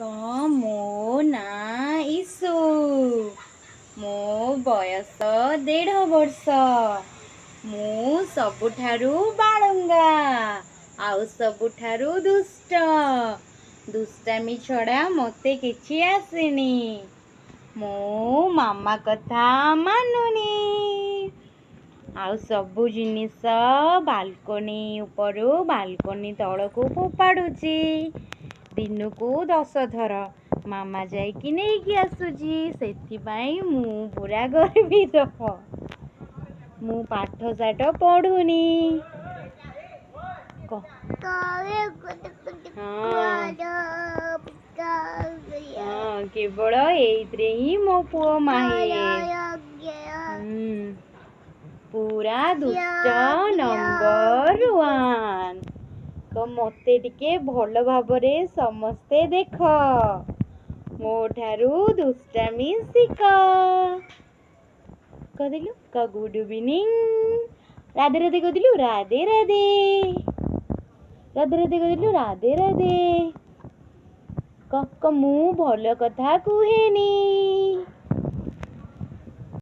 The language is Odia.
କହ, ମୋ ନାଁ ଇସୁ, ମୋ ବୟସ 1.5 ବର୍ଷ। ମୁଁ ସବୁଠାରୁ ବାଳୁଙ୍ଗା ଆଉ ସବୁଠାରୁ ଦୁଷ୍ଟ। ଦୁଷ୍ଟାମି ଛଡ଼ା ମୋତେ କିଛି ଆସେନି। ମୁଁ ମାମା କଥା ମାନୁନି ଆଉ ସବୁ ଜିନିଷ ବାଲକୋନି ଉପରୁ ବାଲକୋନି ତଳକୁ ଫୋପାଡ଼ୁଛି ଦିନକୁ 10 ଥର। ମାମା ଯାଇକି ନେଇକି ଆସୁଛି। ସେଥିପାଇଁ ମୁଁ ପୁରା ଗର୍ବିତ। ମୁଁ ପାଠ ସାଠ ପଢ଼ୁନି। କହ। ହଁ, କେବଳ ଏଇଥିରେ ହିଁ ମୋ ପୁଅ ମାହିର। ପୁରା ଦୁଷ୍ଟ ନମ୍ବର ୱାନ୍। କହ, ମତେ ଟିକେ ଭଲ ଭାବରେ ସମସ୍ତେ ଦେଖ, ମୋ ଠାରୁ ଦୁଷ୍ଟାମି ଶିଖ। କହିଦେଲୁ। କହ, ଗୁଡ୍ ଇଭିନିଂ, ରାଧେ ରାଧେ କହିଦେଲୁ। ରାଧେ ରାଧେ, ରାଧେ ରାଧେ କହିଦେଲୁ। ରାଧେ ରାଧେ କହ। କହ, ମୁଁ ଭଲ କଥା କୁହେନି।